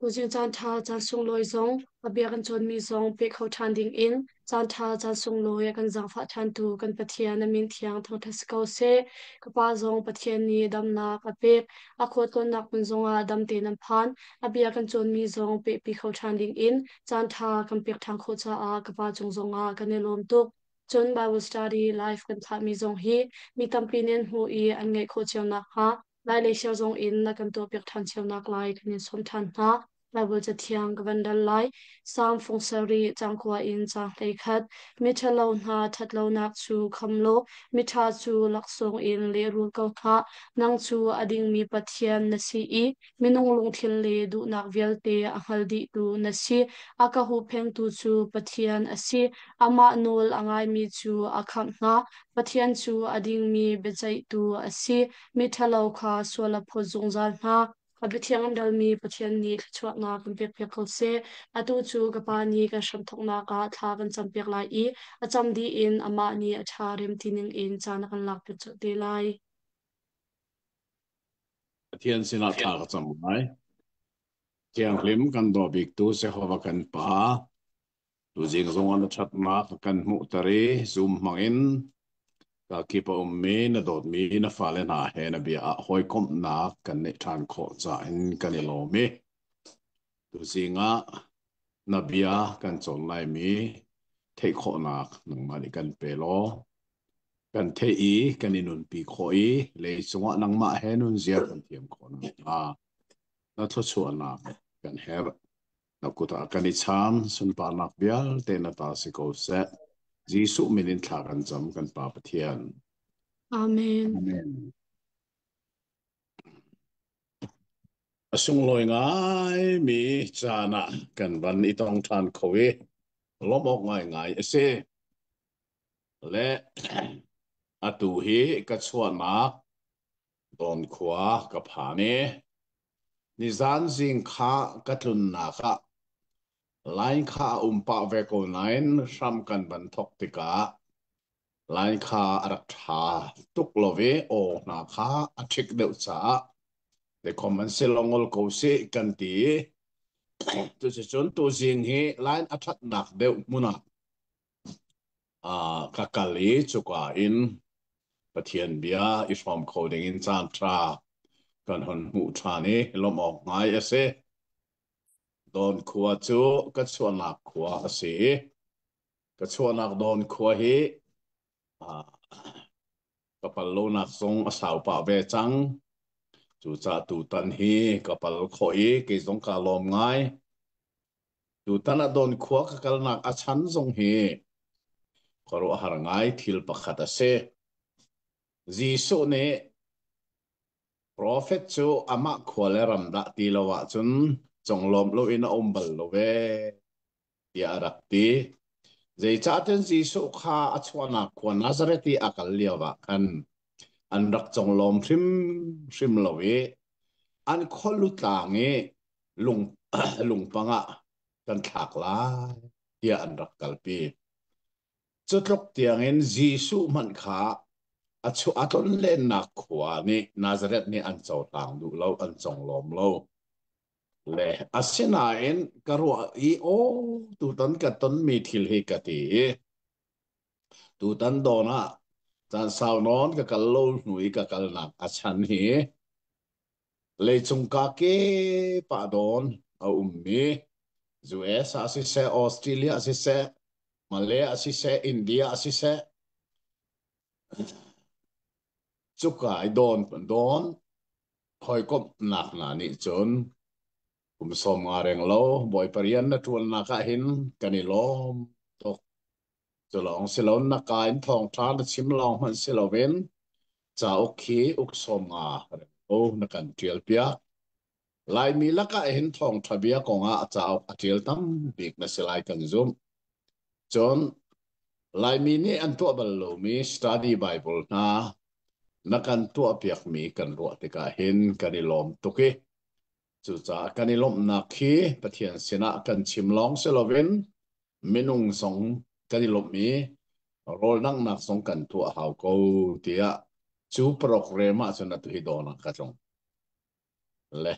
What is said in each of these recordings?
Tuzing caanṭha caan sunglawi zong a bia kan cawnmi zong pe kho ṭhan dingin caanṭha caan sunglawi a kan zaangfah ṭhantu kan Pathian a min thiang thangṭhat si ko seh. Ka pa zong Pathian nih damnak a pek. A khualtlawnnak hmun zongah dam tein an phan. A bia kan cawnmi zong pehpi kho ṭhan dingin caanṭha kan pek ṭhan khawh caah ka pa cung zongah kan i lawm tuk. Cun Bible study live kan thlahmi zong hi mi tampi nih an hmuh i an ngaih khawh cio nakhnga Lai lei siar zong in na kan tuahpiak ṭhan cio naklai kan in sawm ṭhan hna. Baibal Cathiang ka van dal lai. Salm fung sarih cangkua in caang 11. Miṭhalo hna ṭhatlonak cu kham law miṭha cu laksawng in lehrul ko hna. Nang cu a dingmi Pathian na si i minung lungthin le duhnak vialte a hngal dihtu na si. A ka huhphengtu cu Pathian a si. Amah nawl a ngaimi cu a khamh hna. Pathian cu a dingmi biaceihtu a si. Miṭhalo kha sual a phawt zungzal hna. A biathiang an ralmi Pathian nih thluachuahnak kan pekpiak ko seh. Atu cu ka Pa nih kan hramthawknak ah thla kan campiak lai i a cam dih in amah nih a ṭha rem ti ningin caan a kan lakpiak colh te lai. Pathian sinah thla ka cam lai. Thianghlim kan daw biktu Jehovah kan Pa, Tuzing zong ah na ṭhatnak kan hmuhter i Zoom hmangin kakip a ummi na dawtmi na fale hna he na bia ah hawikomhnak kan neih ṭhan khawh caah in kan i lawm i tuzing ah na bia kan cawn laimi theih khawhnak nangmah nih kan pe law kan theih i kan i nunpi khawh i leicung ah nangmah he nunzia kan thiam khawh nakhnga na thluachuahnak kan herh. Na kut ah kan i cham, sunparnak vialte na ta si ko seh. Jesuh min in thla kan cam kan Pa Pathian. Amen. Amen. A sunglawi ngai mi caan ah kan van i tong ṭhan kho i lawmh awk ngaingai a si. Le atu hi ka chuahnak Dawn khua ka phan i nizan zing kha ka tlunnak ah line kha a um pah ve ko nain hram kan van thok tikah line kha a rak ṭha tuk lo i aw hna kha a ṭhik deuh caah dekhom an si lo ngol ko sih kan ti i tucun tuzing hi line a ṭhatnak deuh hmun ah ka kal i cuka in Pathian bia i hrawm kho dingin caan ṭha kan hun hmuh ṭhan i lawmh awk ngai a si. Dawn khua cu ka chuahnak khua a si i ka chuahnak Dawn khua hi ka pal lonak zong a sau pah ve cang. Cucaah tutan hi ka pal khawh i kei zong kaa lawm ngai. Tutan ah Dawn khua ka kalnak a chan zong hi khuaruahhar ngai thil pakhat a si. Jesuh nih profet cu amah khua le ram dah ti lo ahcun conglawmh loin a um bal lo ve tiah a rak ti. Zeicahtiah Jesuh kha a chuahnak khua Nazareth i a kal lio ah khan an rak conglawm hrimhrim lo i an khualu tlang i lung lungpang ah kan thlak lai tiah an rak kalpi. Cutluk tiangin Jesuh hmanh kha a chuah a tlonlennak khua nih Nazareth nih an cohlang duh lo, an conglawm lo. Le asinain ka ruah i aw tutan ka tonmi thil hi ka ti i tutan dawn ah caan sau nawn ka kal lo hnu i ka kalnak a chan hi Leicung ka ke pah dawn a ummi US ah siseh, Australia ah siseh, Malay ah siseh, India ah siseh, cuka i dawn dawn hawikomhnak hna nih cun kum 50 reng lo Bawipa rian na ṭuannak ah hin kan i lawm tuk. Cu lawng si lo na ka in thawngṭha na chim lawng hmanh si loin cauk khi uk 50 renglo na kan ṭial piak. Laimi lakah hin thawngṭha bia kongah a cauk a ṭial tam bik na si lai kan zumh. Cun Laimi nih an tuah bal lomi study Bible hna na kan tuahpiakmi kan ruah tikah hin kan i lawm tuk i cucaah kan i lawmhnak hi Pathian sinah kan chim lawng si loin minung zong kan i lawmh i rawldanghnak zong kan tuah hau ko tiah cu program ah cun atu hi dawn ah ka tlung. Le.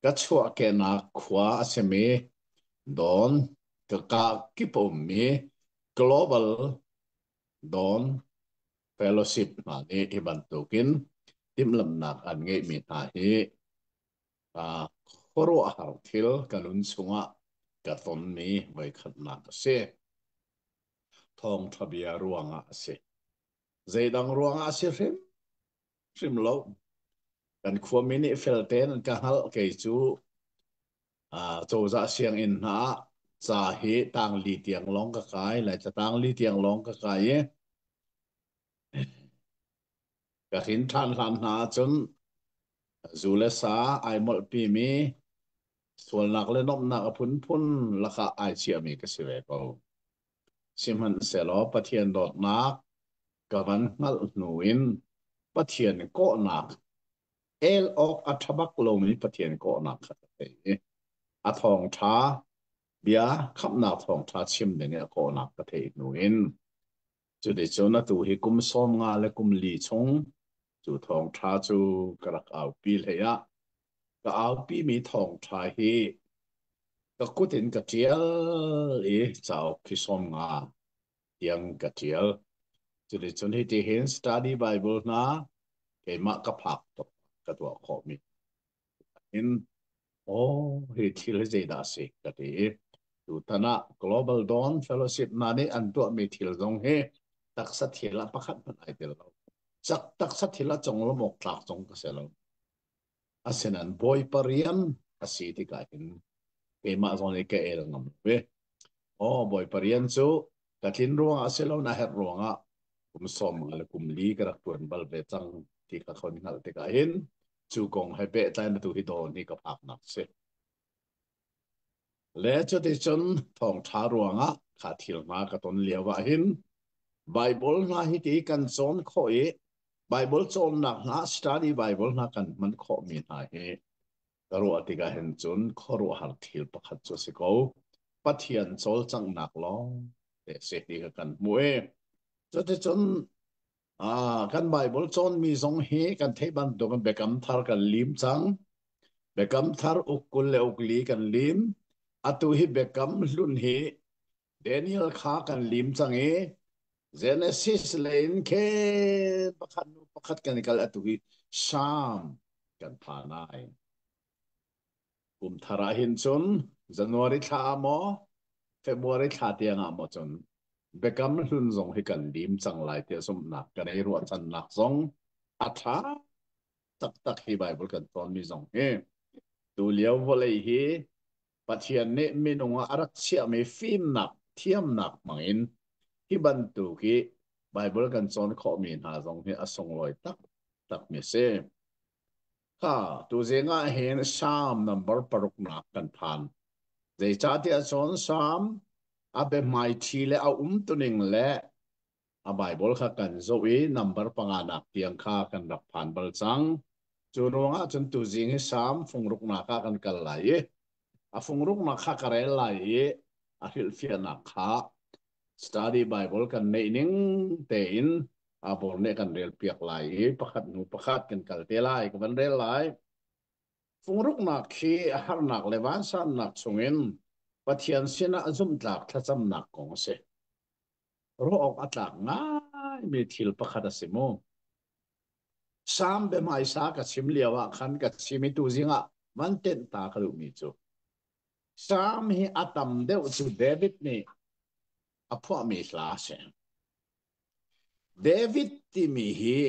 Ka chuahkehnak khua a simi Dawn ka kip a ummi Global Dawn Fellowship hna nih hi bantukin timhlamhnak an ngeihmi hna hi khuaruahhar thil ka nun chungah ka tonmi voikhatnak a si. Thawngṭha bia ruangah a si. Zeidang ruangah a si hrim hrim lo. Kan khuami nih feltein an ka hngalh. Kei cu cozah sianginn hna ah ca hi tangli tiang lawng ka kai, Laica tangli tiang lawng ka kai i ka hrin ṭhan hlan hna ahcun zu le sa ai molhpimi sualnak le nuamhnak a phunphun lakah ai chiahmi ka si ve ko. Sihmanhsehlaw Pathian dawtnak ka van hngalh hnu in Pathian kawhnak el awk a ṭha bak lomi Pathian kawhnak kha ka thei i a thawngṭha bia khamhnak thawngṭha chim ding i a kawhnak ka theih hnu in cuticun atu hi kum 50 le kum li chung cu thawngṭha cu ka rak aupi hlei ah ka aupimi thawngṭha hi ka kut in ka ṭial i cauk khi 50 tiang ka ṭial. Cuticun hiti hin study Bible hna keimah ka phak tuk ka tuah khawhmi in aw hi thil hi zeidah a si ka ti i tutan ah Global Dawn Fellowship hna nih an tuahmi thil zong hi taksa thil ah pakhat hmanh ai tel lo. Cak taksa thil ah conglawmh awk tlak zong ka si lo. Asinain Bawipa rian a si tikah hin keimah zong nih ka el ngam lo i aw Bawipa rian cu ka tlin ruangah a si lo na herh ruangah kum 50 le kum li ka rak tuan bal ve cang ti ka khon hngalh tikah hin cu kong he pehtlai na tu hi dawn hi ka phaknak si. Le cuticun thawngṭha ruangah kha thil hna ka ton lio ah hin Baibal hna hi ti kan cawn khawh i Baibal cawnnak hna study Bible hna kan hman khawhmi hna hi ka ruah tikah hin cun khuaruahhar thil pakhat cu a si ko. Pathian cawlcanghnak lawng te si ti kha kan hmuh i cuticun kan Bible cawnmi zong hi kan theih bantukin Biakam Thar kan lim cang. Biakam Thar uk 20 le uk li kan lim. Atu hi Biakam Hlun hi Daniel kha kan lim cang i Genesis lei in khin pakhat hnu pakhat kan i kal atu hi Psalm kan phan ai. Kum thar ah hin cun January thla ah maw February thla tiang ah maw cun Biakam Hlun zong hi kan lim cang lai tiah zumhnak kan ei ruahchannak zong a ṭha taktak hi Bible kan cawnmi zong hi tu lio vawlei hi Pathian nih minung ah a rak chiahmi fimnak thiamnak hmangin hi bantuk hi Bible kan cawn khawhmi hna zong hi a sunglawi taktakmi a si. Kha tuzing ah hin Psalm number paruknak kan phan. Zeicahtiah cun Psalm a biahmaiṭhi le a umtuning le a Bible kha kan zoh i number panganak tiang kha kan rak phan bal cang. Cu ruangah cun tuzing hi Psalm fungruknak ah kan kal lai i a fungruknak kha ka rel lai i a hrilhfiahnak kha study Bible kan neih ning tein a bor nih kan rel piak lai i pakhat hnu pakhat kan kal te lai ka van rel lai. Fungruknak khi harnak le vansannak chungin Pathian sinah zumhtlak thlacamnak kong a si. Ruah awk a tlak ngaimi thil pakhat a si mu. Sam biahmaisa ka chim lio ah khan ka chim i tuzing ah van tenh ta ka duhmi cu Sam hi a tam deuh cu David nih a phuahmi hla a si. David timi hi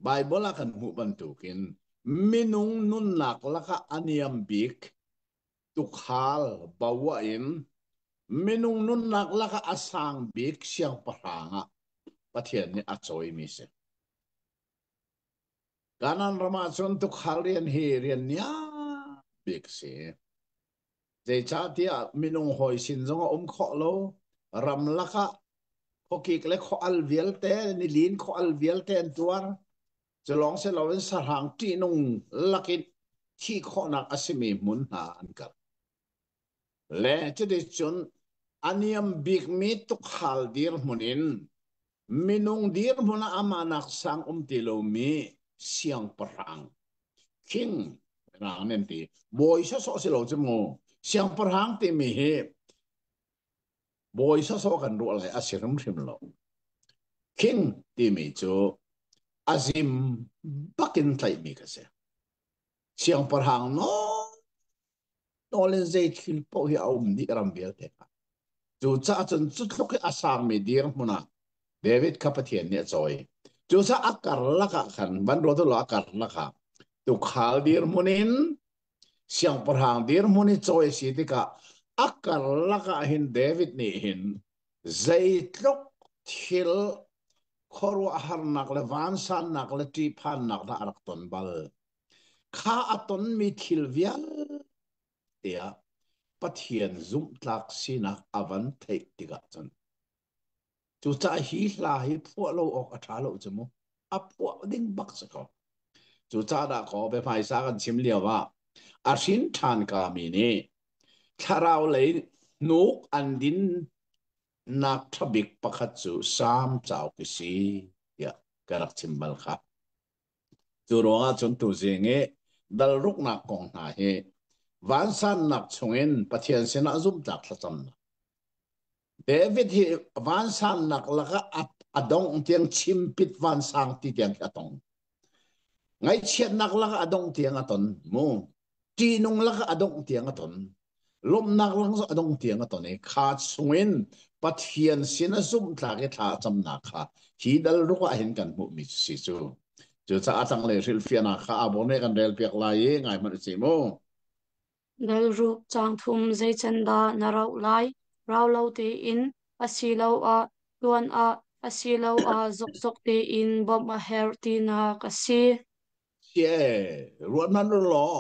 Baibal ah kan hmuh bantukin minung nunnak lakah a niam bik tukhal bawa in minung nunnak lakah a sang bik siangpahrang ah Pathian nih a cawimi si. Kanan ram ah cun tukhal rian hi rian niam bik si. Zeicahtiah minung hawi sin zong a um khawh lo. Ramlak ah khuakik le khual vialte, nilin khual vialte an tuar. Cu lawng si loin sahrang ṭihnung lakin thih khawhnak a simi hmun hna an kal. Le cuticun a niam bikmi tukhal dirhmun in minung dirhmun ah amah nak sang um ti lomi siangpahrang king. Mirang nih an ti. Bawi sawsawh si lo cu mu. Siangpahrang timi hi bawi sawsawh kan ruah lai a si hrimhrim lo. King timi cu azim bakin tlaihmi ka si. Siangpahrang nawl nawl in zei thil paoh hi a um dih ram vialte kha. Cucaah cun cu tluk i a sangmi dirhmun ah David kha Pathian nih a cawi. Cucaah a karlak ah khan van ruat u law a karlak ah tuukhal dirhmun in siangpahrang dirhmun i cawi a si tikah a karlak ah hin David nih hin zeitluk thil khuaruahharnak le vansannak le ṭihphannak dah a rak ton bal. Kha a tonmi thil vialte ah Pathian zumhtlak sinak a van theih tikah cun cucaah hi hla hi phuah lo awk a ṭha lo cu mu. A phuah ding bak si ko. Cucaah dah kaw biahmaisa kan chim lio ah a hrin ṭhan kami nih thlarau lei hnuk an din nak ṭha bik pakhat cu Salm cauk i si tiah ka rak chim bal kha. Cu ruangah cun tuzing i dal ruknak kong hna hi vansannak chungin Pathian sinah zumhtlak thlacamnak. David hi vansannak lakah a dongh tiang chimpit vansang ti tiang khi a tong. Ngaihchiatnak lakah a dongh tiang a ton mu. Ṭihnung lakah a dongh tiang a ton. Lawmhnak lang a dong tiang a ton i kha chungin Pathian sin a zumhtlak i thla a camnak kha hi dal ruk ah hin kan hmuhmi si cu. Cucaah tanglei hrilhfiahnak kha Abon nih kan relpiak lai i ngai hmanh usih mu. Dal ruk caang thum zei can dah na rauh lai? Rau lo tein asiloah tuan ah asiloah zokzok tein bawmh a herh tinak a si. Sie, ruat hmanh u law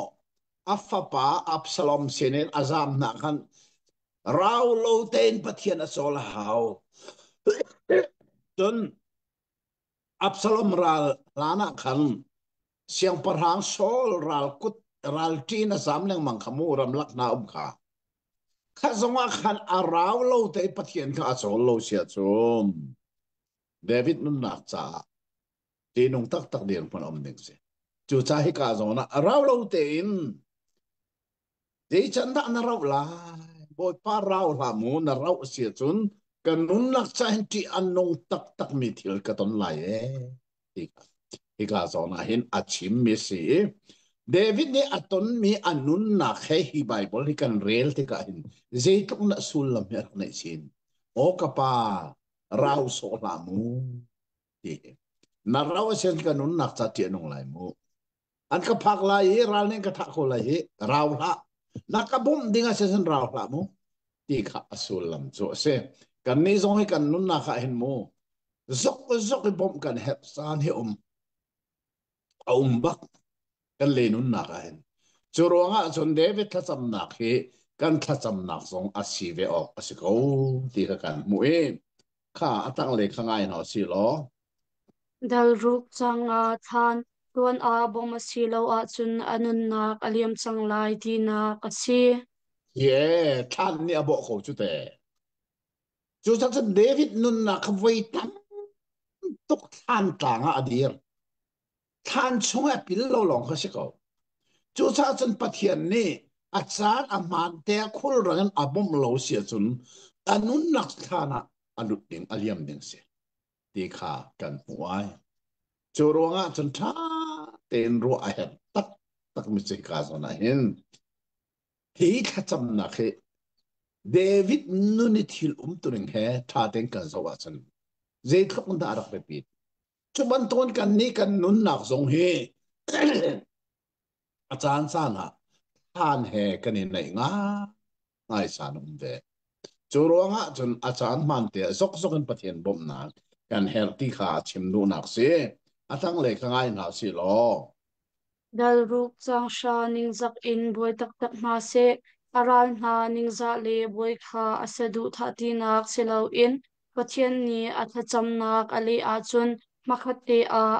a fapa Absalom sinin a zam hna khan rau lo tein Pathian a cawl a hau. Cun Absalom ral hlan ah khan siangpahrang Saul ral kut ral ṭin a zam lengmang kha mu ramlak hna um kha. Kha zongah khan a rau lo te Pathian kha a cawl lo sia cun David nunnak caah ṭihnung taktak dirhmun a um ding si. Cucaah hika zawn ah rau lo tein zei can dah na rauh lai? Bawipa rau hlah mu na rauh si ahcun ka nunnak ca hin ṭih a nung taktakmi thil ka ton lai ee. Hika zawn ah hin a chimmi si i David nih a tonmi a nunnak he hi Bible hi kan rel tikah hin zeitluk na sullam hi a rak neih chin. Aw ka pa, rau sawh hlah mu. Ti na rau a sian ka nunnak ca ṭih a nung lai mu. An ka phak lai i ral nih ka thah ko lai hi rau hlah. Na ka bawmh ding a sian rau hlah mu. Ti kha a sullam cu a si. Kan nih zong hi kan nunnak ah hin mu zok zok i bawmh kan herh caan hi um a um bak kan le nunnak ah hin. Cu ruangah cun David thlacamnak hi kan thlacamnak zong a si ve awk a si ko ti kha kan hmuh i kha a tanglei kha ngai hna si law. Dal ruk cang ah thlan tuan ah bawm a si lo ahcun a nunnak a liam cang lai tinak a si. Ye, thlan nih a bawh ko cu te. Cucaah David nunnak kha voi tam tuk thlan tlang ah a dir. Thlan chung ah pil lo lawng kha si ko. Cucaah cun Pathian nih a caan a hmaan te a khulrang in a bawmh lo si ahcun a nunnak thlan ah a lut ding a liam ding si ti kha kan hmuh ai. Cu ruangah cun ṭha tein ruah a herh taktak mi cu hika zawn ah hin hi thlacamnak hi David nun i thil umtuning he ṭha tein kan zoh ahcun zeitluk in dah a rak biapit. Cu bantukin kan nih kan nunnak zong hi a caan caan ah thlan he kan i naih ngai san um ve. Cu ruangah cun a caan hmaan te ah zokzok in Pathian bawmhnak kan herh ti kha a chim duhnak si. A tanglei kha ngai hna sih law. Dal ruk caang hra ningzak in buai taktak hna seh. A ral hna ningzah le buai kha a saduhthah tinak si loin Pathian nih a thlacamnak a leh ahcun hmakhatte ah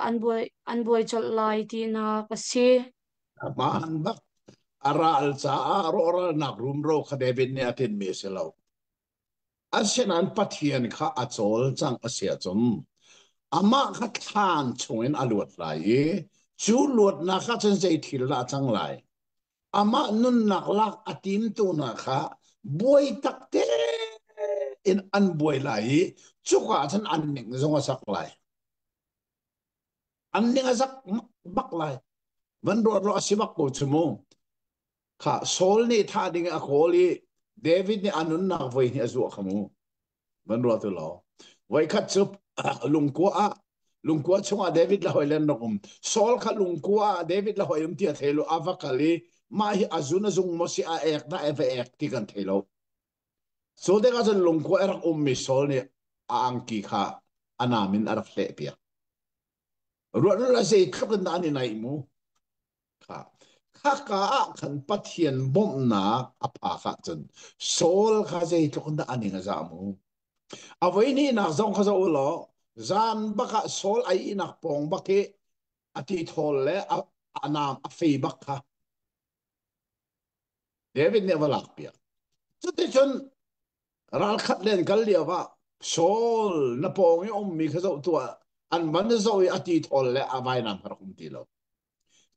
an buai colh lai tinak a si. Hmaan bak. A ral caah rawhralnak rumro kha David nih a tinhmi a si lo. Asinain Pathian kha a cawlcangh a si ahcun amah kha thlan chungin a luat lai i cu luatnak ah cun zei thil dah a cang lai? Amah nunnak lak a timtu hna kha buai tak tein an buai lai i cuka ah cun an ning zong a sak lai. An ning a zak bak lai. Van ruat lo a si bak ko cu mu. Kha Saul nih thah ding a kawl i David nih a nunnak voi hnih a zuah kha mu. Van ruat u law. Voikhat cu lungkua ah lungkua chungah David le hawi len rak um. Saul kha lungkua ah David le hawi um ti a thei lo a va kal i mah hi a zun a zung maw si a ek dah e va ek ti kan thei lo. Cu tikah cun lungkua a rak ummi Saul nih a angki kha a nam in a rak hleh piak. Ruah la zeitluk in dah an i naih mu. Kha khaka ah khan Pathian bawmhnak a phak ahcun Saul kha zeitluk in dah a ning a zah mu. A voi hnihnak zong kha zoh u law zan bak ah Saul a ihnak pawng bak i a ti thawl le a naam a fei bak kha David nih a va lak piak. Cuticun ralkhat len kal lio ah Saul na pawng i ummi kha zoh tuah an van zoh i a ti thawl le a vainam kha rak um ti lo.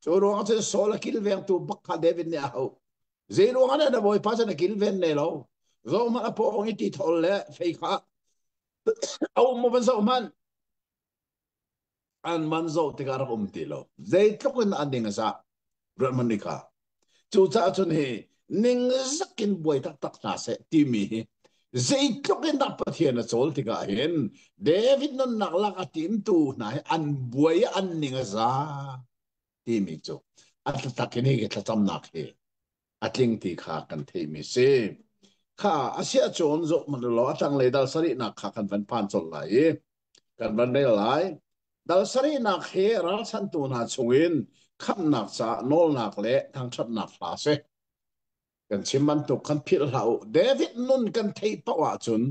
Cu ruang cun Saul a kilvengtu bak kha David nih a hauh. Zei ruang ah na bawipa cu na kilven ne lo? Zoh hmanh a pawng i ti thawl le fei kha a um maw van zoh hmanh. An man zoh tikah rak um ti lo. Zeitluk in an ning a zah. Ruat hmanh ni kha. Cucaah cun hi ningzak in buai taktak hna seh timi hi zeitluk in dah Pathian a cawl tikah hin David nunnak lak a timtu hna hi an buai i an ning a za timi cu a taktak in hi thlacamnak hi a tling ti kha kan theihmi si. Kha a siah cun zoh hmanh law a tanglei dal sarihnak kha kan van phan colh lai i kan van rel lai. Dal sarihnak hi ralchantu hna chungin khamhnak caah nawlnak le thangṭhatnak hla a si. Kan chim bantuk khan philh hlah u. David nun kan theih paoh ahcun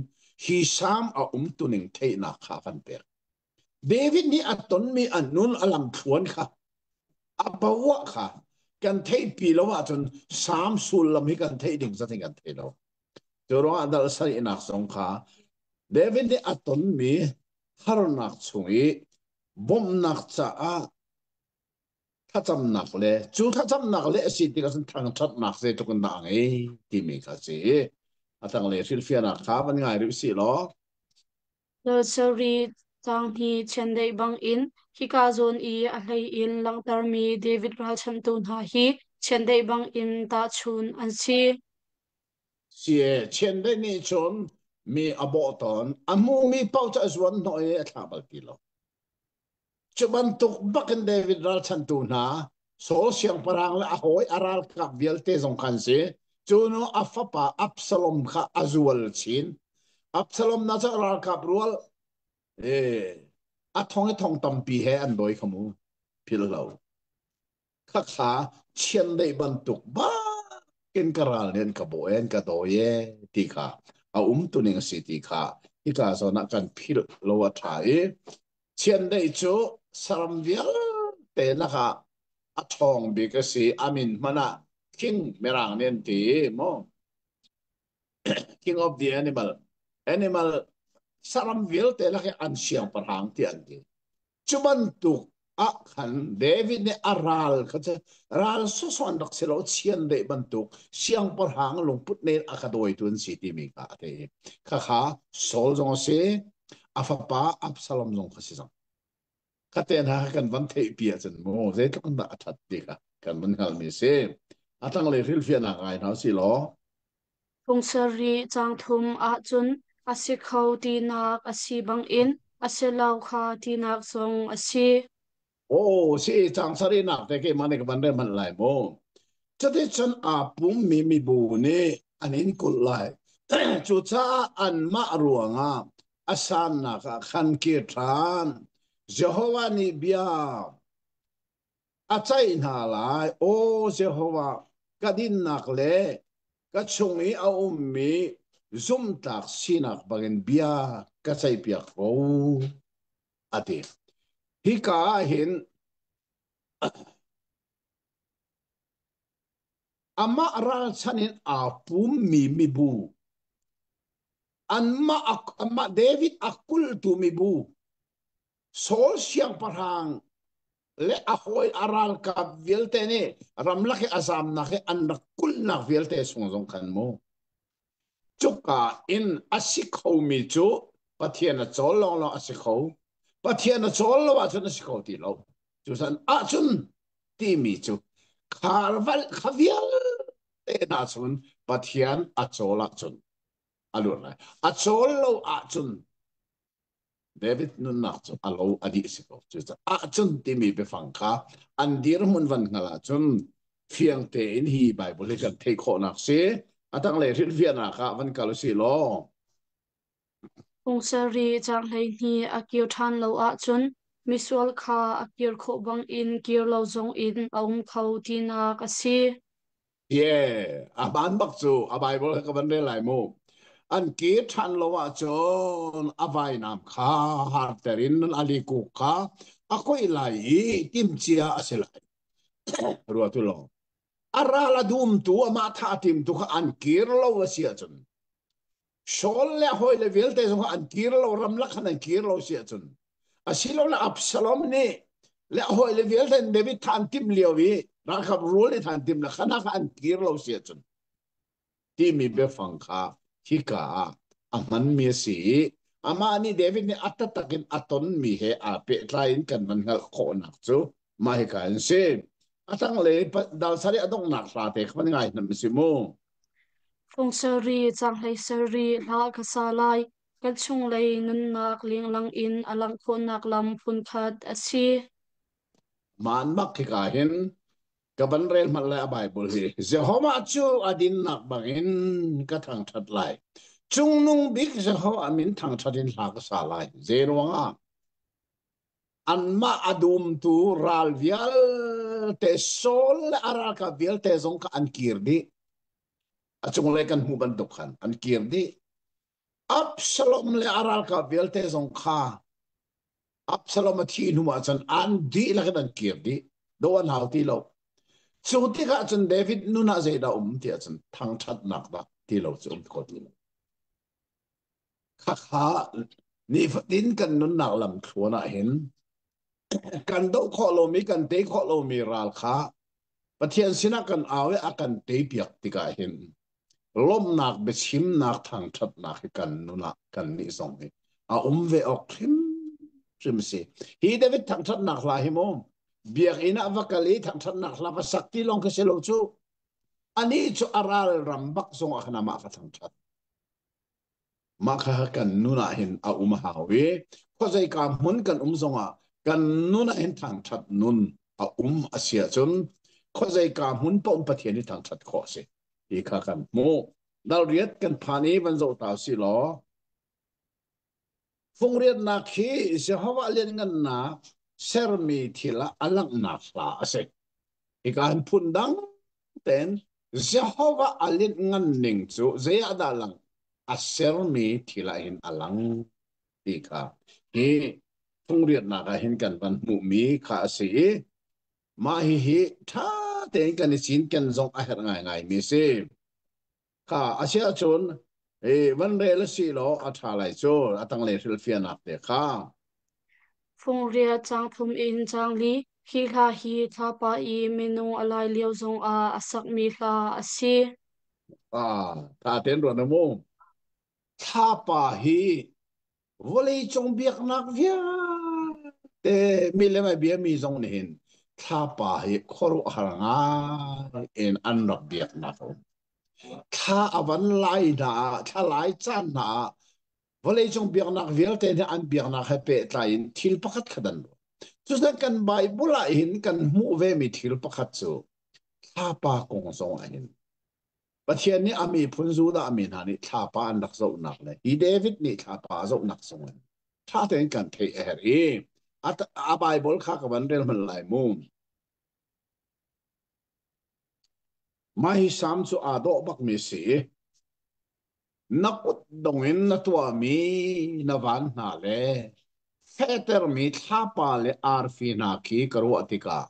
hi salm a umtuning theihnak kha kan pek. David nih a tonmi a nun a lamthluan kha a bawah kha kan theihpi lo ahcun salm sullam hi kan theih ding zat in kan thei lo. Cu ruangah dal sarihnak zong kha David nih a tonmi harnak chung i bawmhnak caah thlacamnak le cu thlacamnak le a si tikah cun thangṭhatnak zeitluk in dah a ngei timi kha a si i a tanglei hrilhfiahnak kha van ngai rih usih law. Nursery caang hi chiandeih bangin hika zawn i a hlei in langhtermi David ralchanhtu hna hi chiandeih bangin tahchun an si. Sie chiandeih nih cun mi a bawh tawn. A hmumi paoh cu a zuan hnawh i a thlah bal ti lo. Cu bantuk bakin David ralchanhtu hna Saul siangpahrang le a hawi a ralkap vialte zong khan si. Cu nu a fapa Absalom kha a zual chin. Absalom na cu ralkap rual a thong i thong tampi he an dawi kha mu. Philh lo. Khakha chiandeih bantuk bakin ka ral nih an ka bawh an ka dawi e ti kha a umtuning a si ti kha hika zawn ah kan philh lo a ṭha i chiandeih cu saram vialte lakah a ṭhawng bik a si. A min hmanh ah king mirang nih an ti mu king of the animal animal saram vialte lak i an siangpahrang ti an ti. Cu bantuk ah khan David nih a ral kha cu ral sawsawh an rak si lo, chiandeih bantuk siangpahrang lungput nen a ka dawitu an si timi kha a thei. Khakha Saul zong a si, a fapa Absalom zong kha si zong. Kha te hna kha kan van theihpi ahcun mu zeitluk in dah a ṭhat ti kha kan van hngalhmi a si. A tanglei hrilhfiahnak ngai hna usih law. Fungsarih caang thum ahcun a si kho tinak a si bangin a si lo kha tinak zong a si. Aw, si caang sarihnak te keimah nih ka van rel hmanh lai mu. Cuticun aa pummi mibu nih an in kulh lai. Cucaah anmah ruangah a sannak ah khan kir ṭhan. Jehovah nih bia a ceih hna lai. Aw Jehovah, ka dinnak le ka chung i a ummi zumhtlak sinak bangin bia ka ceihpiak ko, a ti. Hika ah hin amah ralchan in aa pummi mibu, anmah amah David a kulhtu mibu, Saul siangpahrang. Le a hawi a ralkap vialte nih ramlak i a zamnak i an rak kulhnak vialte chung zong khan mu cuka in a si khomi cu Pathian a cawl lawnglawng a si kho. Pathian a cawl lo ahcun a si kho ti lo. Cusan ahcun timi cu kharval kha vialte hna chungin Pathian a cawl ahcun a luat lai. A cawl lo ahcun David nunnak cu a lo a dih si ko. Cucaah ahcun timi biafang kha an dirhmun van hngal ahcun fiang tein hi Bible hi kan theih khawhnak si. A tanglei hrilhfiahnak ah van kal usih law. Fungsarih caang 12 a kir ṭhan lo ahcun misual kha a kir khawh bangin kir lo zongin a um kho tinak a si. Yeah, a hmaan bak cu a Bible ka van rel lai mu. An kir ṭhan lo ahcun a vainam kha harter in a likuk kha a koih lai i timhcia a si lai. Ruah tu law. A ral a dumtu amah thah a timtu kha an kir lo a si ahcun Saul le a hawile vialte zong an kir lo ramlak khan an kir lo si ahcun asilole Absalom nih le a hawile vialte David than tim lio i ralkap rul nih than tim le khana kha an kir lo si ahcun timi biafang kha hika ah a hmanmi a si i amah nih David nih a taktak in a tonmi he aa pehtlai in kan van hngalh khawhnak cu mah hika in si. A tanglei dal sari a donghnak hla te kha van ngai hna si mu. Fungsarih caang 17 hla ka sa lai. Kan chunglei nunnak lenglang in a langh khawhnak lam phunkhat a si. Maan bak hika hin ka van rel hmanh lai a Bible hi. Jehovah cu a dinnak bangin ka thangṭhat lai. Cungnung bik Jehovah min thangṭhat in hla ka sa lai. Zei ruangah? Anmah a dumtu ral vialte Saul le a ralkap vialte zong kha an kir dih. A cunglei kan hmuh bantuk khan an kir dih. Absalom le a ralkap vialte zong kha Absalom a thih hnu ah cun an dihlak in an kir dih. Do an hau ti lo. Cu tikah cun David nun ah zeidah um ti ahcun thangṭhatnak dah ti lo cu um ko ti lo. Khakha nifatin kan nunnak lamthluan ah hin kan doh khawh lomi kan tei khawh lomi ral kha Pathian sinah kan au i a kan teipiak tikah hin lawmhnak biachimnak thangṭhatnak hi kan nun ah kan nih zong hi a um ve awk hrimhrim si. Hi David thangṭhatnak hla hi mu biakinn ah va kal i thangṭhatnak hla va sak ti lawng khi si lo cu anih cu a ral ram bak zong ah khan amah kha thangṭhat. Mah kha kan nun ah hin a um a hau i khuazeika hmun kan um zongah kan nun ah hin thangṭhat nun a um a si ahcun khuazeika hmun paoh Pathian hi thangṭhat khawh a si ti kha kan hmuh. Dal riat kan phan i van zoh ta usih law fungriatnak hi Jehovah lianngannak sermi thil ah a langhnak hla a si. Hika hin phundang tein Jehovah a lianhngan ning cu zei ah dah lang? A sermi thil ah hin a lang ti kha hi phungriatnak ah hin kan van hmuhmi kha a si i mah hihi ṭha tein kan i cinken zong a herh ngaingaimi a si. Kha a si ahcun van rel a si law a ṭha lai cu a tanglei hrilhfiahnak te kha. Fungriat caang thum in caang li. Hi hla hi thlapa i minung a lai lio zongah a sakmi hla a si. Ah, tha tein ruat na mu. Thlapa hi vawleicung biaknak vialte milem a biami zong nih hin thlapa hi khuaruahhar ngai in an rak biaknak a um. Thla a van lai hna ah, thla lai caan hna ah vawleicung biaknak vialte nih an biaknak he pehtlai in thil pakhat khat an ruah. Cucaah kan Bible ah hin kan hmuh vemi thil pakhat cu thlapa kong zong ah hin Pathian nih a miphun Judah mi hna nih thlapa an rak zohnak le hi David nih thlapa a zohnak zong in ṭha tein kan theih a herh i a Bible kha ka van rel hmanh lai mu. Mah hi Salm cu aa dawh bakmi a si i na kut dong in na tuahmi na van hna le fehtermi thlapa le arfi hna khi ka ruah tikah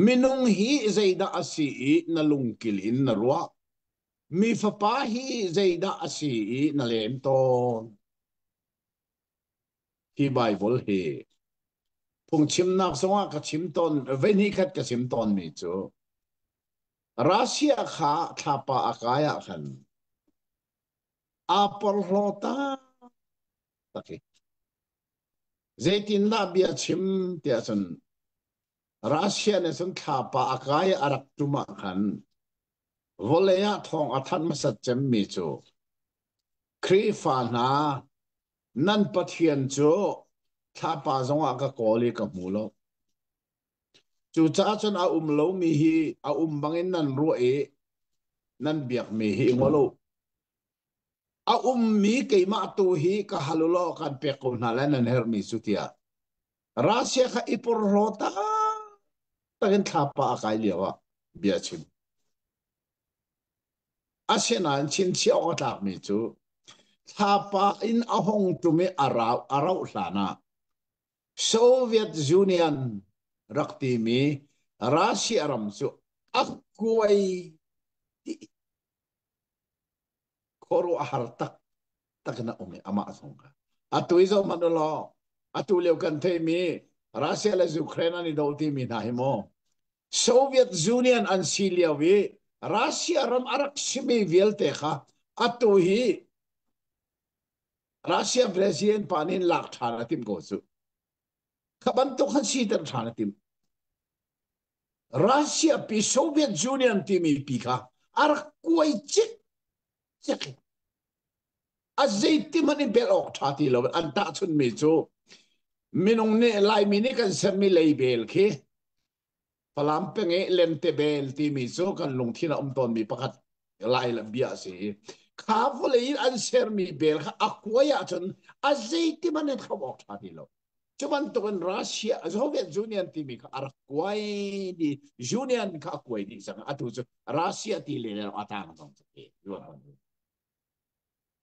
minung hi zeidah a si i na lungkil in na ruah mi fapa hi zeidah a si i na lem tawn hi Bible hi. Phungchimnak zongah ka chim tawn, voi khat ka chim tawnmi cu Russia kha thlapa a kai ah khan aa porhlaw tak i zeitindah bia chim tiah cun Russia nih cun thlapa a kai a rak tum ah khan vawlei ah thawng a thanh hmasat cemmi cu Khrihfa hna nan Pathian cu thlapa zongah ka kawl i ka hmu lo. Cucaah cun a um lomi hi a um bangin nan ruah i nan biakmi hi i ngol u. A ummi keimah tu hi ka hal u law kan pek ko hna lai nan herhmi cu tiah. Russia kha i porhlaw taktak in thlapa a kai lio ah bia chim. Asinain chinchiah awk a tlakmi cu thlapa in a hung tum i a rauh hlan ah Soviet Union rak timi Russia ram cu a kuai dih. Khuaruahhar taktak in a um i amah zong kha. Atu i zoh hmanh u law, atu lio kan theihmi Russia le Ukraine an i do timi hna hi maw Soviet Union an si lio i Russia ram a rak simi vialte kha atu hi Russia president pa nih lak ṭhan a timh ko cu. Kha bantuk khan siter ṭhan a timh. Russia pi Soviet Union timi pi kha a rak kuai cik cek. A zeiti hmanh in bel awk ṭha ti lo an tahchunmi cu minung nih Laimi nih kan sermi leibel khi Falam peng i lente bel timi cu kan lungthin a um tawnmi pakhat lai bia a si. Kha vawlei in an sermi bel kha a kuai ahcun a zeiti hmanh in thlop awk ṭha ti lo. Cu bantukin Russia Soviet Union timi kha a rak kuai dih Union kha a kuai dih cang. Atu cu Russia ti le a tang zong cu ti.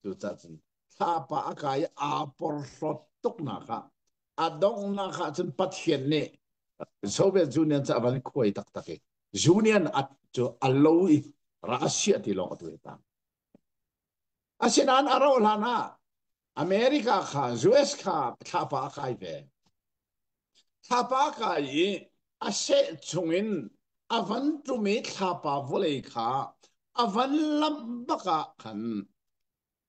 Cucaah cun thlapa a kai i aa porhlawt tuknak ah a donghnak ah cun Pathian nih Soviet Union cu a van khuai taktak i Union cu a lo i Russia ti lawng atu hi tang. Asinain a rauh hlan ah America kha US kha thlapa a kai ve. Thlapa a kai i a seh chungin a van ṭum i thlapa vawlei kha a van lamh bak ah khan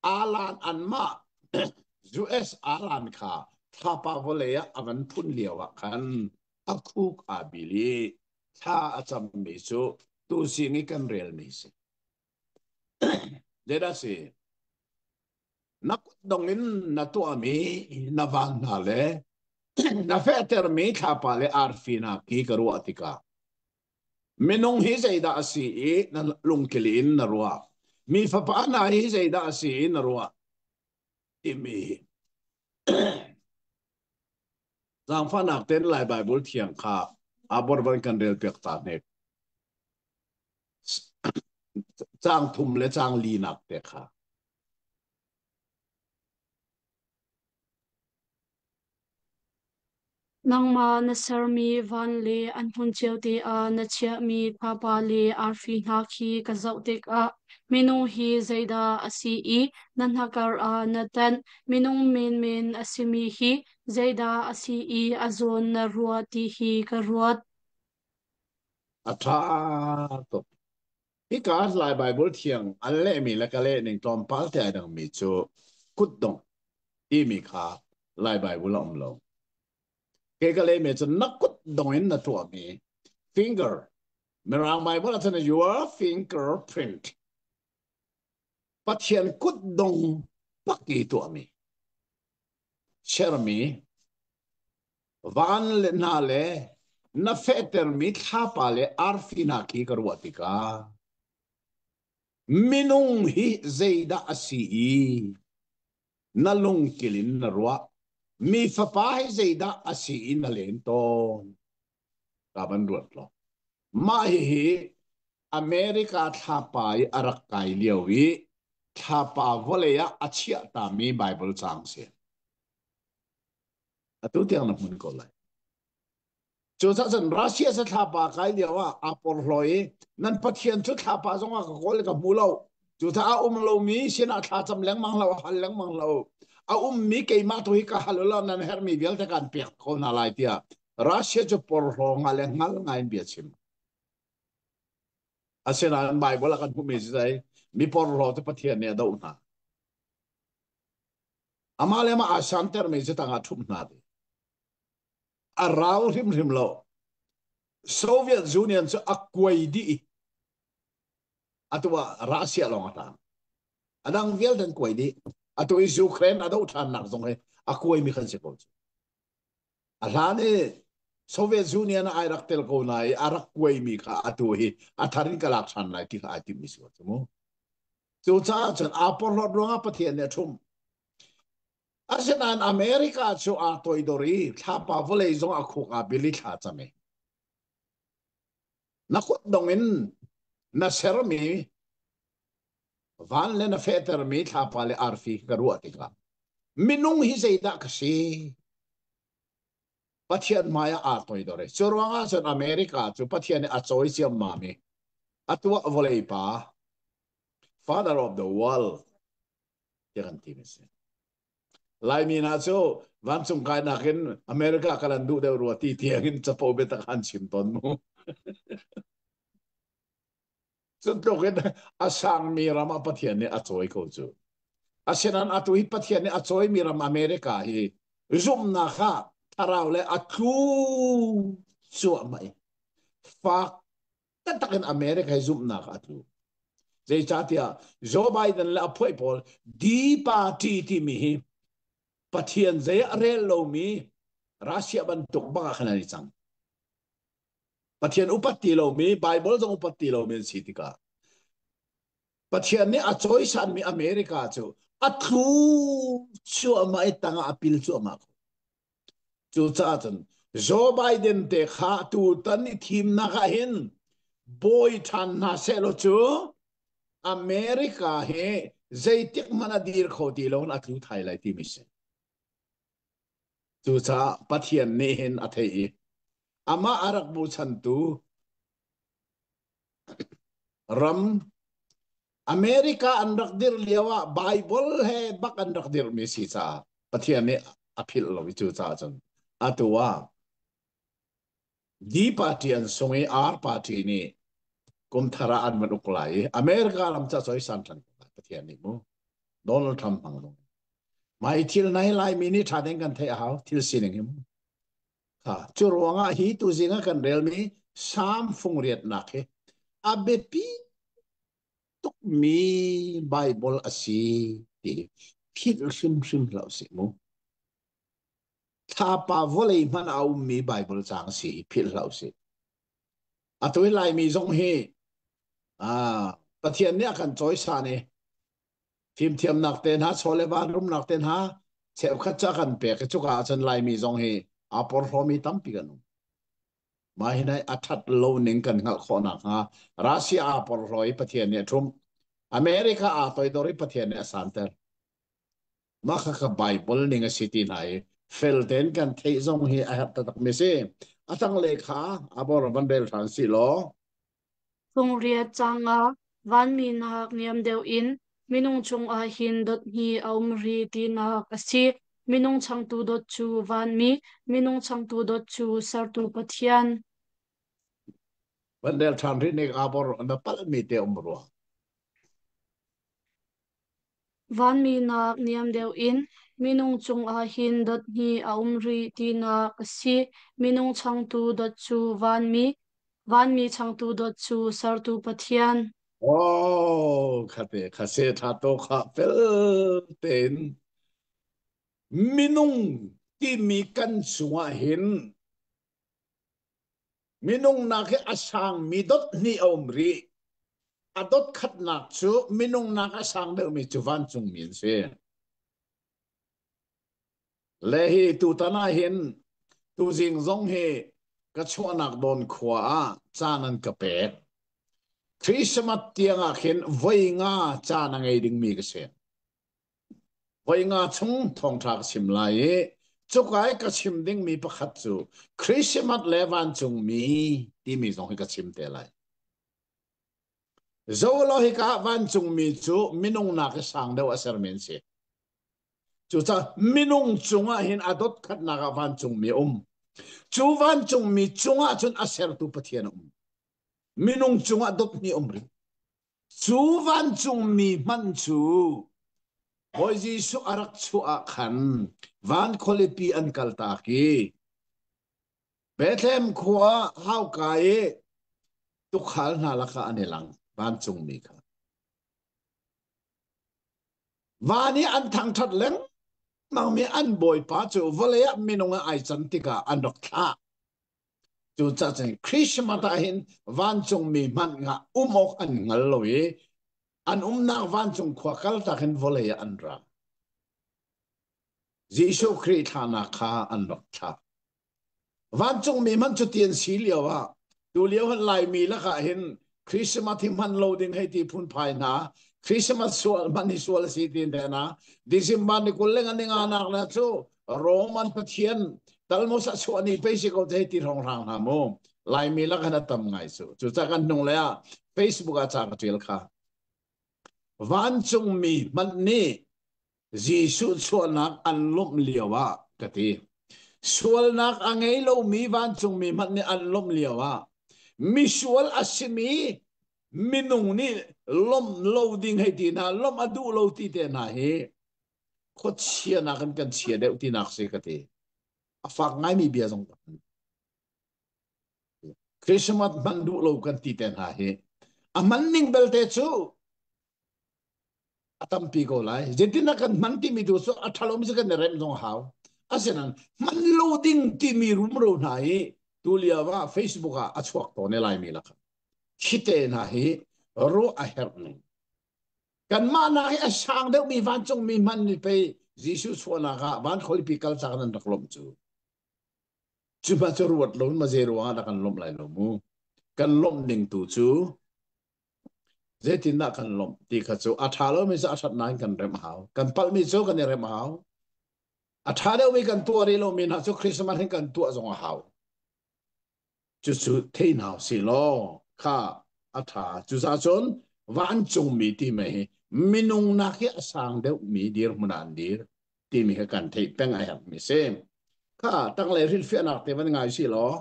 alan anmah US alan kha thlapa vawlei ah a van phun lio ah khan a khuk aa bil i thla a cammi cu tuzing i kan relmi si. Zeidah si? Na kutdong in na tuahmi na van hna le na fehtermi thlapa le arfi hna khi ka ruah tikah minung hi zeidah a si i na lungkil in na ruah mi fapa hna hi zeidah a si i na ruah timi zaangfahnak ten Lai Bible thiang kha abor van kan rel piak ta hnek Caang thum le caang linak te kha. Nangmah na sermi van le an hmun cio te ah na chiahmi thlapa le arfi hna khi ka zoh tikah minung hi zeidah a si i na hnakar ah na tanh, minung menmen a simi hi zeidah a si i a zawn na ruah ti hi ka ruat. A ṭha tuk. Hika Lai Baibal thiang an lehmi le ka leh ning tlawmpal te ai dangmi cu kutdong timi kha Lai Baibal a um lo. Kei ka lehmi cu na kutdong in na tuahmi finger Mirang Baibal ahcun your fingerprint Pathian kutdong pak i tuahmi sermi Van le hna le na fehtermi thlapa le arfi hna khi ka ruah tikah minung hi zeidah a si i na lungkil in na ruah mi fapa hi zeidah a si i na len tawn ka van ruat law mah hihi America thlapa i a rak kai lio i thlapa vawlei ah a chiah tami Bible caang si. Atu tiang na hmun ko lai. Cucaah cun Russia cu thlapa kai lio ah aa porhlaw i nan Pathian cu thlapa zong ah ka kawl ka hmu lo. Cucaah a um lomi sinah thlacam lengmang lo, hal lengmang lo. A ummi keimah tu hi ka hal u law nan herhmi vialte kan pek ko hna lai tiah. Russia cu porhlaw nga le hngal ngai in bia chim. Asinain Bible ah kan hmuhmi cu zei mi porhlaw cu Pathian nih a doh hna. Amah le amah aa santermi cu tangah ṭhumh hna ti. A rau hrimhrim lo. Soviet Union cu a kuai dih i atu ah Russia lawng a tang. A dang vialte an kuai dih. Atu i Ukraine a doh ṭhannak zong hi a kuaimi kan si ko cu. A hlan i Soviet Union ah ai rak tel ko na i a rak kuaimi kha atu hi a thar in ka lak ṭhan lai ti kha ai timhmi si ko cu mu. Cucaah cun aa porhlawt ruangah Pathian nih a ṭhumh. Asinain America cu aa toidor i thlapa vawlei zong a khuk aa bil i thla cam i na kutdong in na sermi van le na fehtermi thlapa le arfi ka ruah tikah minung hi zeidah ka si? Pathian hmai ah aa toidor i cu ruangah cun America cu Pathian nih a cawi ciammam i a tuah vawlei pa father of the world tiah kan ti mi si. Laimi hna cu vancung kainak in America kal an duh deuh rua ti tiang in capo biatak an chim tawn mu. Cu tluk in a sangmi ram ah Pathian nih a cawi ko cu. Asinain atu hi Pathian nih a cawimi ram America hi zumhnak ah thlarau le a tlu cuahmah i fak taktak in America hi zumhnak ah a tlu. Zeicahtiah Joe Biden le a phuai pawl D party timi hi Pathian zei a rel lomi Russia bantuk bang ah khan an i cang. Pathian upat ti lomi, Bible zong upat ti lomi an si tikah Pathian nih a cawisanmi America cu a tlu cuahmah i tangah a pil cuahmah ko. Cucaah cun Joe Biden te kha tutan i thimnak ah hin bawi ṭhan hna sehlaw cu America hi zeitik hmanh a dir kho ti lo in a tlu thai lai timi si. Cucaah Pathian nih hin a theih i amah a rak bochantu ram America an rak dirh lio ah Bible he bak an rak dirhmi si caah Pathian nih a philh lo i cucaah cun atu ah D party an sung i R party nih kum thar ah an van uk lai i America ram ca cawisan ṭhan ko lai Pathian nih mu Donald Trump hmang zong Mai thil nai Laimi nih ṭha tein kan theih a hau thil sining hi mu. Kha cu ruangah hi tuzing ah kan relmi Salm fungriatnak hi a biapi tukmi Bible a si ti philh hrimhrim hlah usih mu. Thlapa vawlei hmanh a ummi Bible caang si hi philh hlah usih. Atu i Laimi zong hi Pathian nih a kan cawisan i fimthiamnak te hna chaw le van rumnak te hna cheukhat ca kan pek i cuka ahcun Laimi zong hi aa porhlawmi tampi kan um. Mah hi nai a ṭhat lo ning kan hngalh khawh nakhnga Russia aa porhlaw i Pathian nih a ṭhumh. America aa toidor i Pathian nih a santer. Mah kha ka Bible ning a si ti hna i fel tein kan theih zong hi a herh taktak mi si. A tanglei kha a bor van rel hran si law. Fungriat cangah vanmi nak niam deuh in minung cungah hin dot hnih a um rih tinak a si. Minung changtu dot cu vanmi, minung changtu dot cu sertu Pathian. Van rel ṭhan rih ning aa bor na palhmi te um rua. Vanmi nak niam deuh in minung cungah hin dot hnih a um rih tinak a si. Minung changtu dot cu vanmi, vanmi changtu dot cu sertu Pathian. Oh, khate khase tha to kha fel tein minung timi kan chungah hin Minung nak hi a sangmi dot hnih a um rih. A dot khatnak cu minung nak a sang deuhmi cu vancungmi an si. Le hi tutan ah hin tuzing zong hi ka chuahnak dawn khua ah caan an ka pek. Christmas tiang ah khin voi nga caan a ngei dingmi ka si. Voi nga chung thawngṭha ka chim lai i cuka i ka chim dingmi pakhat cu Christmas le vancungmi timi zong hi ka chim te lai. Zolo hika ah vancungmi cu minung nak i sang deuh a sermi an si. Cucaah minung cungah hin a dot khatnak ah vancungmi a um. Cu vancungmi cungah cun a sertu Pathian a um. Minung cungah dot hnih um rih. Cu vancungmi hmanh cu Bawi Jesuh a rak chuah ah khan van khualipi an kaltak i Bethlehem khua hauka i tuukhal hna lakah an i lang vancungmi kha. Van i an thangṭhat lengmangmi an bawipa cu vawlei ah minung ah ai can tikah an rak thlah. Cucaah cun Christmas ah hin vancungmi hmanh nga um awk an hngal lo i an umnak vancung khua kaltak in vawlei ah an ra. Jesuh Khrih thlahnak kha an rak thlah. Vancungmi hmanh cuti an si lio ah tulio han Laimi lakah hin Christmas hi hman lo ding hei ti phunphai hna Christmas sual hman hi sual a si ti te na December ni 20 le nga ni nga nak na cu Roman pathian Talmud a chuah ni pei si ko te ti rong rang hna mu Laimi lak hin a tam ngai cu cucaah kan hnung le ah Facebook ah ca ka tial kha vancungmi hmanh nih Jesuh chuahnak an lawmh lio ah ka ti. Sualnak a ngei lomi vancungmi hmanh nih an lawmh lio ah misual a simi minung nih lawmh lo ding hei ti hna, lawmh a duh lo ti te hna hi khuachia nakin kan chia deuh tinak si ka ti. A fak ngaimi bia zong Christmas hman duh lo kan ti te hna hi a hman ning belte cu a tampi ko lai. Zeitin kan hman timi tu cu a ṭhalomi cu kan i remh zong a hau. Asinain hman lo ding timi rumro hna hi tu lio ah Facebook ah a chuak tawn i Laimi lakah. Khi te hna hi ruah a herh ning. Kanmah nak hi a sang deuhmi vancungmi hman nih pei Jesuh chuahnak ah van khualipi kal cak nan rak lawmh cu. Cu hma cu ruat lo ma zei ruangah dah kan lawmh lai lo mu. Kan lawmh ning tu cu Zeitindah kan lawmh ti kha cu a ṭha lomi cu a ṭhat nain kan remh hau. Kan palhmi cu kan i remh hau. A ṭha deuhmi kan tuah rih lomi hna cu Christmas hin kan tuah zong a hau. Cucu thei hna usih law kha a ṭha. Cucaah cun vancungmi timi hi minung nak hi a sang deuhmi dirhmun ah an dir timi kha kan theih peng a herhmi si. Kha tanglei hrilhfiahnak te van ngai sih law.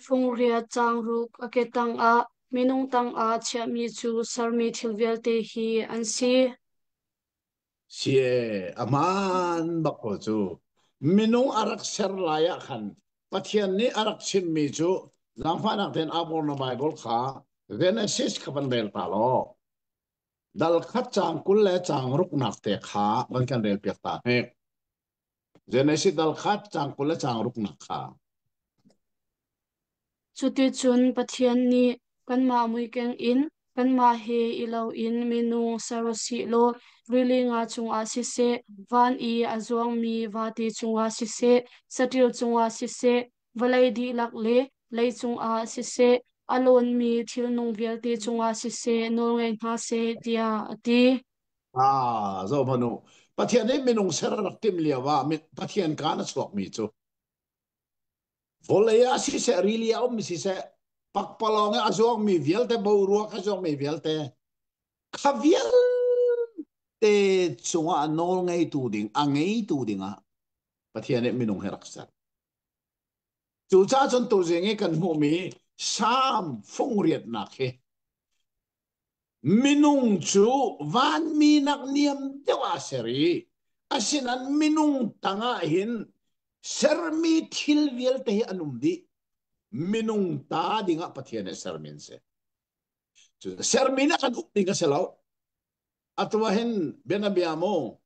Fungriat caangruk a ke tangah minung tangah chiahmi cu sermi thil vialte hi an si. Si e, a hmaan bak ko cu. Minung a rak ser lai ah khan Pathian nih a rak chimmi cu zaangfahnak tein Abor na Bible kha Genesis kha van rel ta law dal khat caang 20 le caang ruknak te kha van kan rel piak ta hnik. Genesis dal khat caang 20 le caang ruknak kha. Cuticun Pathian nih kanmah muikeng in kanmah he i loin minung ser u sih law rili nga cungah siseh, van i a zuangmi vate cungah siseh, saṭil cungah siseh, vawlei dihlak le lei cungah siseh, a lawnmi thilnung vialte cungah siseh nawl ngei hna seh, tiah a ti. Ah, zohhmanh u. Pathian nih minung ser a rak timh lio ah Pathian kaan a chuakmi cu vawlei ah siseh, rili ah ummi siseh, pakpalawng i a zuangmi vialte, boruak a zuangmi vialte, kha vialte cungah nawl ngeitu ding, a ngeitu dingah Pathian nih minung hi rak ser. Cucaah cun tuzing i kan hmuhmi Salm fungriatnak hi Minung cu vanmi nak niam deuh ah ser i asinain minung tangah hin sermi thil vialte hi an um dih. Minung ta dingah Pathian nih sermi an si. Cu sermi nih kan uk ding a si lo. Atu ah hin bianabia mu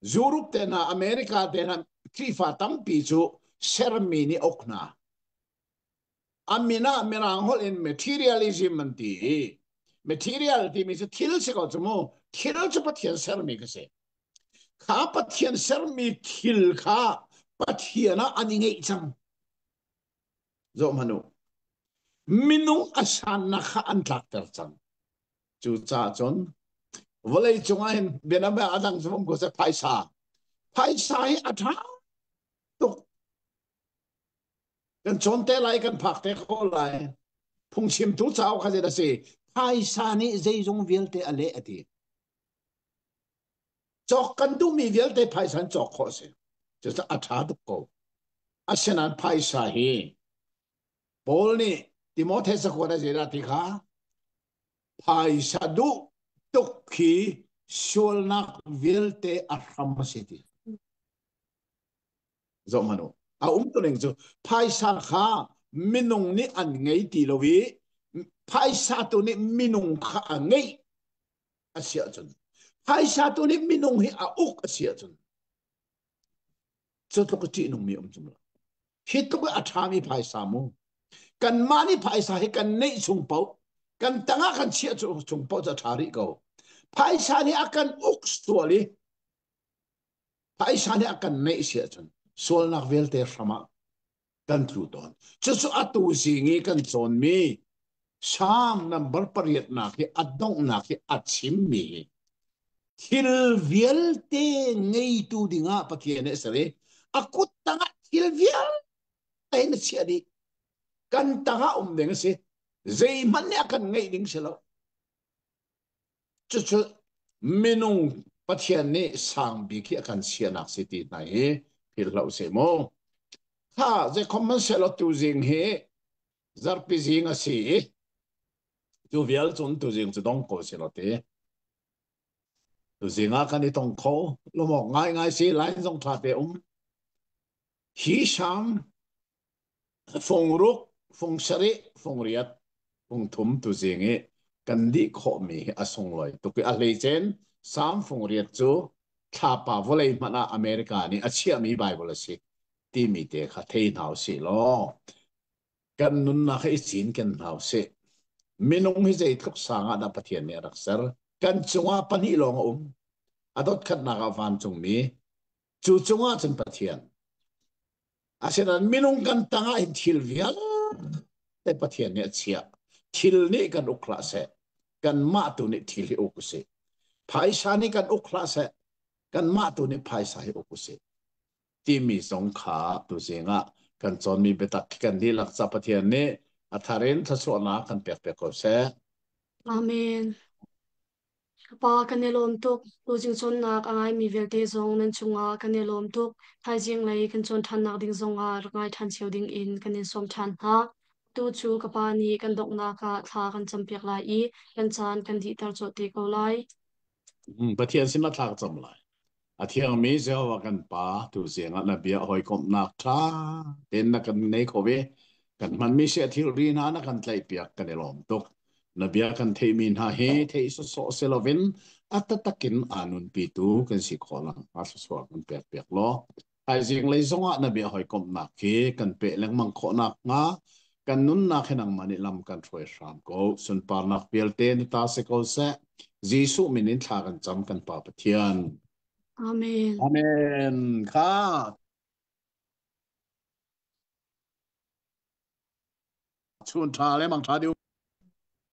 Europe te hna, America te hna, Khrihfa tampi cu sermi nih uk hna. A min ah Mirang holh in materialism an ti i material timi cu thil si ko cu mu. Thil cu Pathian sermi ka si. Kha Pathian sermi thil kha Pathian ah an i ngeih cang. Zoh hmanh u. Minung a sannak kha an tlakter cang. Cucaah cun vawlei cungah hin bianabia a dang cu um ko seh phaisa. Phaisa hi a ṭha tuk. Kan cawn te lai, kan phak te ko lai. Phungchimtu cauk kha zeidah a si? Phaisa nih zeizong vialte a leh a ti. Cawk kan duhmi vialte phaisa in cawk khawh a si. Cucaah a ṭha tuk ko. Asinain phaisa hi Paul nih Timote cakuat a zeidah ti kha phaisa duh tuk khi sualnak vialte a hram a si ti. Zoh hmanh u. A um ning cu phaisa kha minung nih an ngei ti lo i phaisa tu nih minung kha a ngeih a si ahcun phaisa tu nih minung hi a uk a si ahcun cu tluk a ṭihnungmi um cung lo. Hi tluk a ṭhami phaisa mu. Kanmah nih phaisa hi kan neih chung paoh kan tangah kan chiah chung paoh cu a ṭha rih ko. Phaisa nih a kan uk sual i phaisa nih a kan neih si ahcun sualnak vialte hram ah kan tlu tawn. Cucu atu zing i kan cawnmi Psalm number pariatnak hi a donghnak hi a chimmi hi thil vialte ngeitu dingah Pathian nih a ser i a kut tangah thil vialte na chiah dih. Kan tangah um ding a si. Zeihmanh nih a kan ngeih ding si lo. Cucu minung Pathian nih sang bik hi a kan sianak si ti hna hi philh hlah usih mu. Kha zeikhom hmanhsehlaw tuzing hi zarhpi zing a si i cu vial cun tuzing cu dong ko si law ti. Tuzing ah kan i tong kho lawmawk ngaingai si line zong ṭha te um. Hi Salm Fung ruk, fung sarih, fung riat, fung thum tuzing i kan dih khawhmi hi a sunglawi tuk i a hleicen Salm fung riat cu thlapa vawlei hmanh ah America nih a chiahmi Baibal a si timi te kha thei hna usih law kan nunnak hi i cinken hna usih. Minung hi zeitluk sang ah dah Pathian nih a rak ser? Kan cungah pahnih lawng a um. A dot khatnak ah vancungmi, cu cungah cun Pathian. Asinain minung kan tangah hin thil vialte Pathian nih a chiah. Thil nih kan uk hlah seh. Kanmah tu nih thil hi uk usih. Phaisa nih kan uk hlah seh. Kanmah tu nih phaisa hi uk usih. Timi zong kha tuzing ah kan cawnmi biatak kan dihlak ca Pathian nih a thar in thluachuahnak kan pek piak ko seh. Amen. Ka Pa, kan i lawm tuk. Tuzing cawnnak a ngaimi vialte zong nan cungah kan i lawm tuk. Thaizing lei kan cawn ṭhannak ding zongah rak ngai ṭhan cio dingin kan in sawm ṭhan hna. Tu cu ka Pa nih kan donghnak ah thla kan campiak lai i kan caan kan dihter colh te ko lai. Pathian sin ah thla ka cam lai. A thiangmi Jehovah kan Pa, tuzing ah na bia hawikomhnak ṭha tein na kan nei kho i kan hmanmi seh thilri hna na kan tlaihpiak kan i lawm tuk. Na bia kan theihmi hna hi theih sawsawh si loin a taktak in aa nunpitu kan si khawh nakhnga thluachuah kan pekpiak law thaizing lei zongah na bia hawikomhnak hi kan peh lengmang khawh nakhnga kan nunnak hi nangmah nih lam kan hruai hram ko. Sunparnak vialte na ta si ko seh. Jesuh min in thla kan cam kan Pa Pathian. Amen. Amen. Kha chun ṭha le mang ṭha deuh.